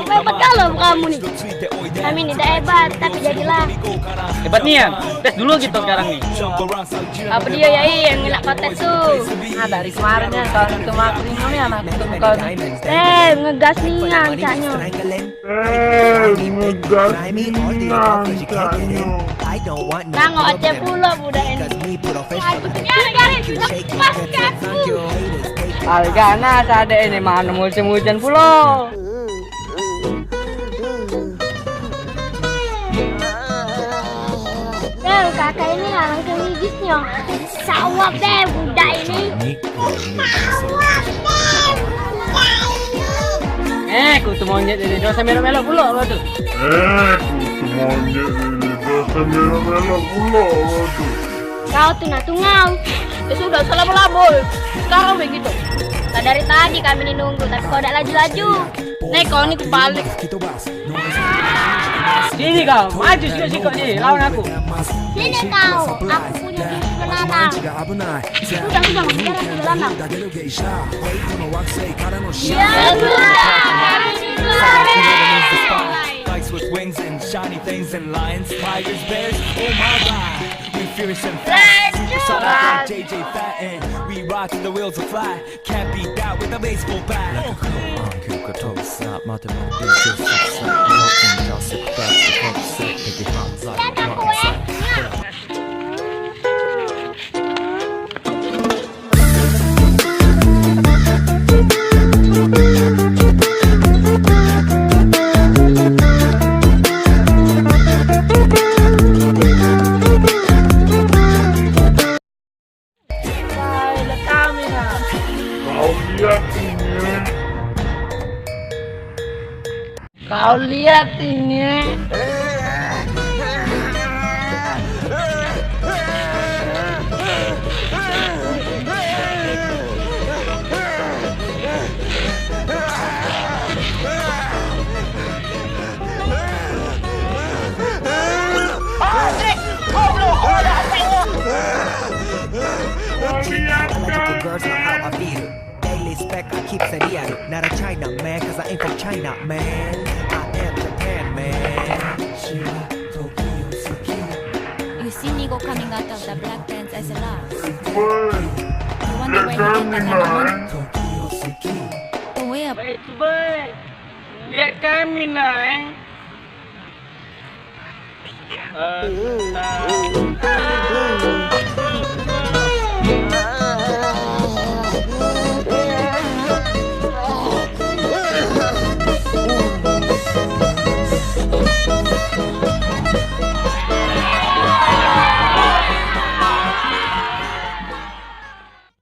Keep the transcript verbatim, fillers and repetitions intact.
Hebat kali kamu ni. Kami ni dak hebat, tapi jadilah. Hebat nian. Tes dulu kita sekarang ni. Apa dia, Yai, yang nak kau tes tu? Nah, dari kemarin ya, kau tu mak ini anak tu kau. Eh, ngegas nian caknyo. Eh, ngegas nian caknyo. Tangok aja pulo budak ini. Aduh, biar lepas aku. Algana sadek ini, mano musim hujan pulo. Bel, kakak ini langsung gigisnyo. Sawap deh budak ini. Eh, kutu monyet ini dosa melok-melok pulo lo tu. Eh, kutu monyet ini dosa melok-melok pulo lo tu. Kau tu nak tungau. Ya sudah, salah melabul. Sekarang begitu. Lah dari tadi kami ni nunggu, tapi kau dak laju-laju. Nih, kau ni kebalik. Sini kau, maju sikok-sikok ni, lawan aku. Sini kau, aku punya jurus menanam. Sudah, sudah, sudah, sudah, sudah. Bikes with wings and shiny things and lions, tigers, bears, oh my god. We furious and fast, super sonic like J J Fat, and we ride till the wheels are fly. Can't beat that with a baseball bat. Like a coat on, cook a toast, slap, mother, my bitch, just slap, slap, slap, slap, slap, slap, slap, slap, slap, slap, slap, slap, slap. Kau lihat ini. Kau lihat ini. Girls know how I feel. Daily spec, I keep sedian. Not a China man, 'cause I ain't from China, man. I am Japan, man. You see Nigo coming out of the black pants as a last. You wonder where he get that element? Don't worry about it. Lihat kami, Nay.